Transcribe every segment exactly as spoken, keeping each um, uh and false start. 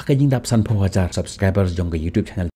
ka jingdap sanphew hajar subscribers jong ka YouTube channel.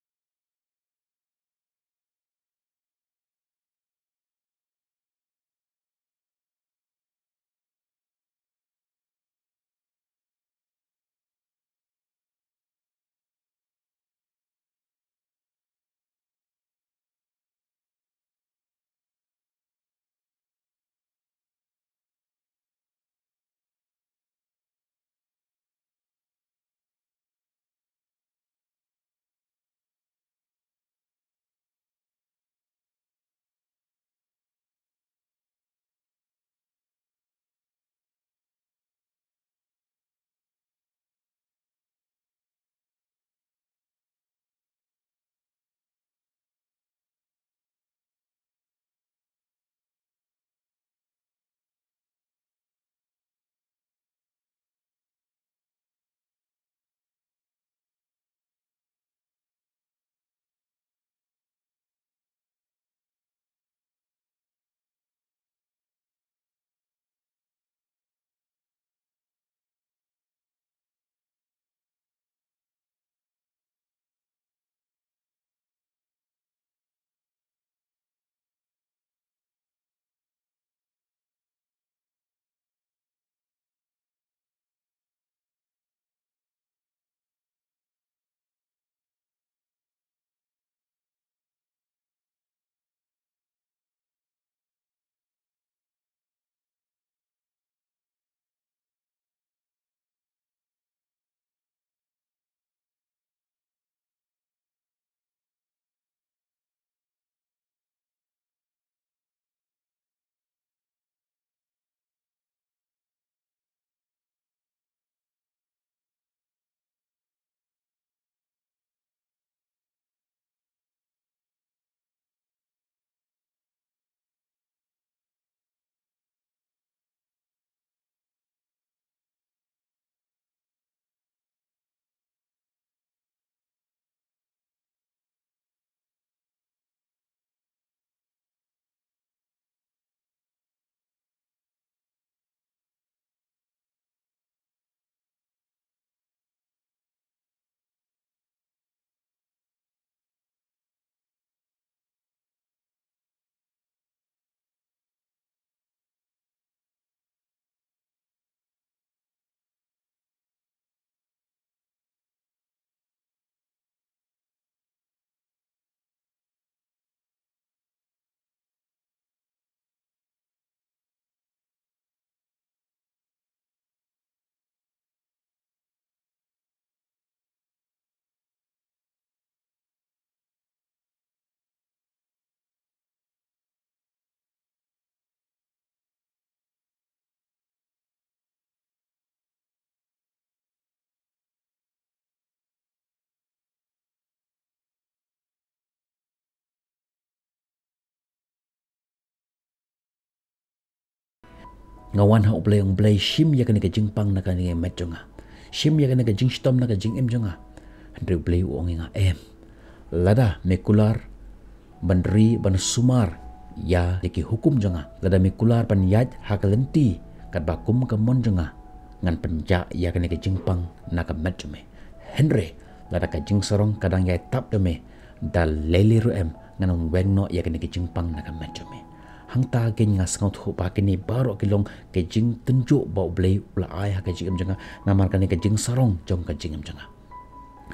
Nga wan ha U Blei, ong Blei, shim ïa kane ka jingpang na kane ka met jong nga. Shim ïa kane ka jingshitom na ka jingim jong nga. Hynrei U Blei u ong ïa nga, em. Lada me kular ban ri ban sumar ïa ki hukum jong nga, lada me kular ban ïaid ha ka lynti katba kum ka mon jong nga, ngan pynjah ïa kane ka jingpang na ka met jong me. Hynrei lada ka jingsarong ka dang ïai tap da me, da lei lei ruh em, ngan ym weng noh ïa kane ka jingpang na ka met jong me. Hangta kein nga sngewthuh ba kine baroh ki long ka jingtynjuh ba U Blei u la ai ha ka jingim jong nga, namar kane ka jingsarong jong ka jingim jong nga.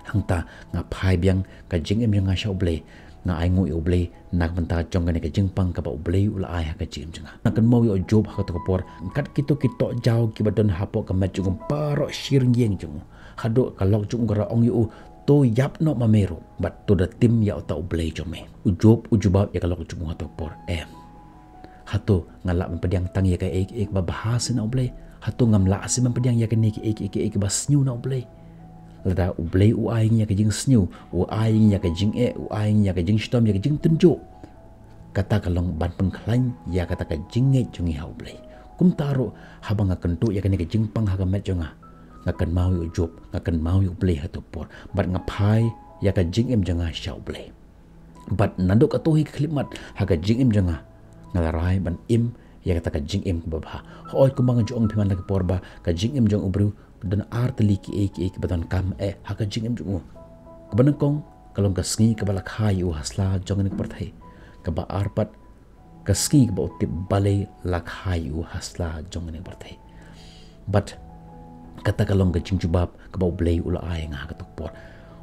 Hangta nga phai biang ka jingim jong nga sha U Blei, nga ainguh ïa U Blei na ka bynta jong kane ka jingpang kaba U Blei u la ai ha ka jingim jong nga. Nga kynmaw ïa u Job ha kato ka por, kat kito ki tohjaw kiba don hapoh ka met jong u, baroh shi ryngïeng jong u. Haduh ka lok jong u ka la ong ïa u, to ïap noh ma me ruh, bad to da tim ïa uta U Blei jong me. U Job u jubab ïa ka lok jong u ha kato ka por, em. Hato nga lah ban pdiang tang ïa kaei kaei kaba bha seh na U Blei? Hato ngam lah seh ban pdiang ïa kine kiei kiei kiba sniew na U Blei? Lada U Blei u ai ïa ngi ïa ka jingsniew, u ai ïa ngi ïa ka jingeh, u ai ïa ngi ïa ka jingshitom, ïa ka jingtynjuh, kata ka long ban pynkhlaiñ ïa kata ka jingngeit jong ngi ha U Blei. Kumta ruh, haba nga kynduh ïa kane ka jingpang ha ka met jong nga, nga kynmaw ïa u Job, nga kynmaw ïa U Blei ha kato ka por, bad nga phai ïa ka jingim jong nga sha U Blei. Bad naduh kato hi ka khyllipmat ha ka jingim jong nga, nga la rai ban im ïa kata ka jingim kaba bha. Hooid, kumba nga ju ong ïa phi man la ka por ba ka jingim jong u briew Don ar tylli kiei kiei kiba donkam eh ha ka jingim jong u. Kaba nyngkong ka long ka sngi kaba la kha ïa u ha sla jong kane ka pyrthei. Kaba ar pat ka sngi kaba u tip balei la kha ïa u ha sla jong kane ka pyrthei. Bad kata ka long ka jingjubab kaba U Blei u la ai nga ha kato ka por.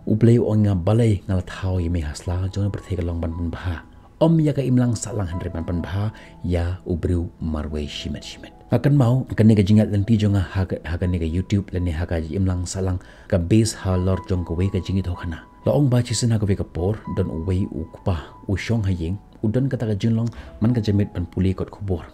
U Blei u ong ïa nga balei nga la thaw ïa me ha sla jong kane ka pyrthei, ka long ban pynbha, ym ïa ka imlang sahlang hynrei ban pynbha ïa u briew marwei shimet shimet. Nga kynmaw kane ka jingïaid lynti jong nga ha ka, ha kane ka YouTube lane ha ka imlang sahlang ka base halor jong kawei ka jingïathuhkhana. La ong ba shisien ha kawei ka por don uwei u kpa u shong ha ïing, u don kata ka jinglong man ka janmiet ban pule kot khubor.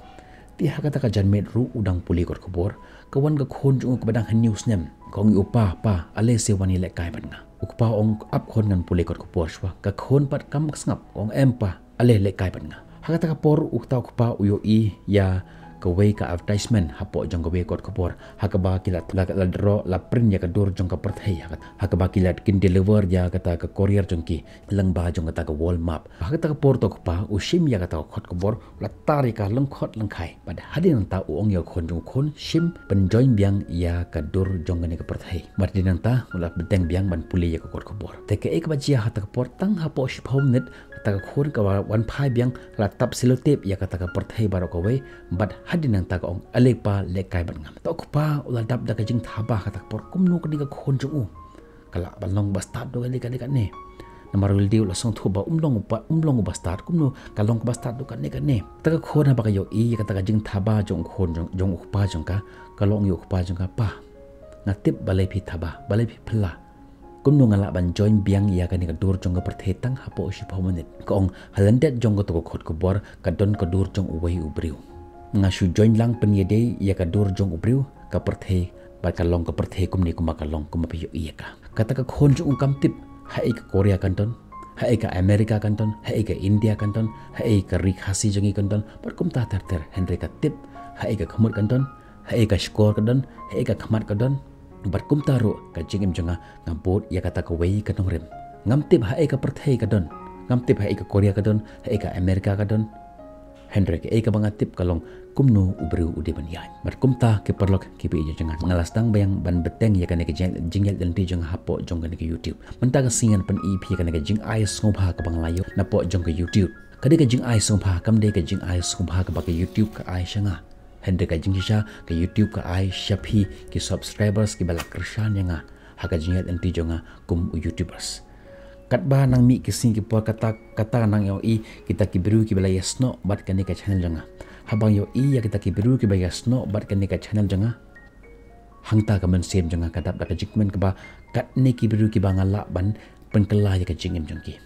Te ha kata ka janmiet ruh u dang pule kot khubor, ka wan ka khun jong u kaba dang hynñiew snem. Ka ong ïa u pa, pa, ale se wan ïalehkai bad nga. U kpa u ong, ap khun, ngan pule kot khubor shuwa. Ka khun pat kam sngap, ka ong, em pa, ale lehkai bad nga. Ha kata ka por uta u kpa u ïohi ïa kawei ka advertisement hapoh jong kawei kot khubor ha kaba ki la, la, la draw, la print ïa ka dur jong ka pyrthei ha kata, ha kaba ki la kin deliver ïa kata ka courier jong ki lyngba jong kata ka wall map. Ha kata ka por uta u kpa u shim ïa kata ka kot khubor, u la tar ïa ka lyngkhot lyngkhai. Bad hadien nangta u ong ïa u khun jong u, khun, shim pynjoin biang ïa ka dur jong kane ka pyrthei. Bad hadien nangta u la bteng biang ban pule ïa ka kot khubor. Te kaei kaba jia ha kata ka por, tang hapoh shiphew minit kata ka khun ka wan phai biang, la tap sellotape ïa kata ka pyrthei baroh kawei. Bad hadien nangta ka ong, ale pa, lehkai bad nga. Te u kpa u la dap da ka jingthaba ha kata ka por, kumno kane ka khun jong u ka lah ban long bastad da kane, kane, kane. Namar u la dei u la sngewthuh ba um long u pa, um long u bastad, kumno ka long ka bastad da kane, kane. Te ka khun haba ka ïohi ïa kata ka jingthaba jong u khun jong, jong u kpa jong ka, ka la ong ïa u kpa jong ka, pa, nga tip balei phi thaba, balei phi phylla. Kumno nga lah ban join biang ïa kane ka dur jong ka pyrthei tang hapoh shiphew minit? Ka ong, ha lyndet jong kato ka kot khubor ka don ka dur jong uwei u briew. Nga shu join lang pynïadei ïa ka dur jong u briew, ka pyrthei, bad ka long ka pyrthei kumne kumba ka long, kumba phi ïohi ïa ka. Kata ka khun jong u kam tip haei ka Korea kan don, haei ka America kan don, haei ka India kan don, haei ka ri Khasi jong ngi kan don, bad kumta ter ter, hynrei ka tip haei ka khmut kan don, haei ka shkor ka don, haei ka khmat ka don. Bad kumta ruh ka jingim jong nga, nga bud ïa kata kawei ka nongrim. Ngam tip haei ka pyrthei ka don, ngam tip haei ka Korea ka don, haei ka America ka don. Hynrei kaei kaba nga tip ka long kumno u briew u dei ban ïaid. Bad kumta ki paralok kiba ïeit jong nga, nga la sdang biang ban bteng ïa kane ka jing, jingïaid lynti jong nga hapoh jong kane ka YouTube. Mynta ka sngi ngan pyni ïa phi kane ka jingai sngewbha kaba nga la ïoh napoh jong ka YouTube. Ka dei ka jingai sngewbha, kam dei ka jingai sngewbha kaba ka YouTube ka ai sha nga. Hynrei ka jingshisha ka YouTube ka ai sha phi ki subscribers kiba la kyrshan ïa nga ha ka jingïaid lynti jong nga kum u YouTubers. Katba nang mih ki sngi ki por, kata, kata nang ïohi kita ki briew kiba la ïasnoh bad kane ka channel jong nga. Haba nga ïohi ïa kita ki briew kiba ïasnoh bad kane ka channel jong nga, hangta ka mynsiem jong nga ka dap da ka jingkmen kaba katne ki briew kiba nga lah ban pynkylla ïa ka jingim jong ki.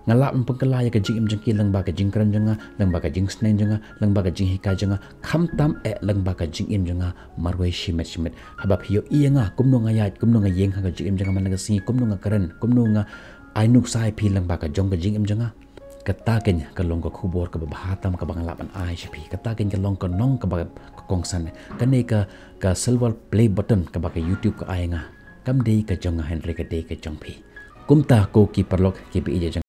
Nga lah ban pynkylla ïa ka jingim jong ki lyngba ka jingkren jong nga, lyngba ka jingsneng jong nga, lyngba ka jinghikai jong nga, khamtam eh lyngba ka jingim jong nga marwei shimet shimet. Haba phi ïohi ïa nga kumno nga ïaid, kumno nga ïeng ha ka jingim jong nga man la ka sngi, kumno nga kren, kumno nga ai nuksa ïa phi lyngba ka jong ka jingim jong nga, kata keiñ ka long ka khubor kaba bha tam kaba nga lah ban ai sha phi. Kata keiñ ka long ka nong kaba ka kongsan. Kane ka, ka silver play button kaba ka YouTube ka ai nga, kam dei ka jong nga hynrei ka dei ka jong phi. Kumta ko ki paralok kiba ïeit jong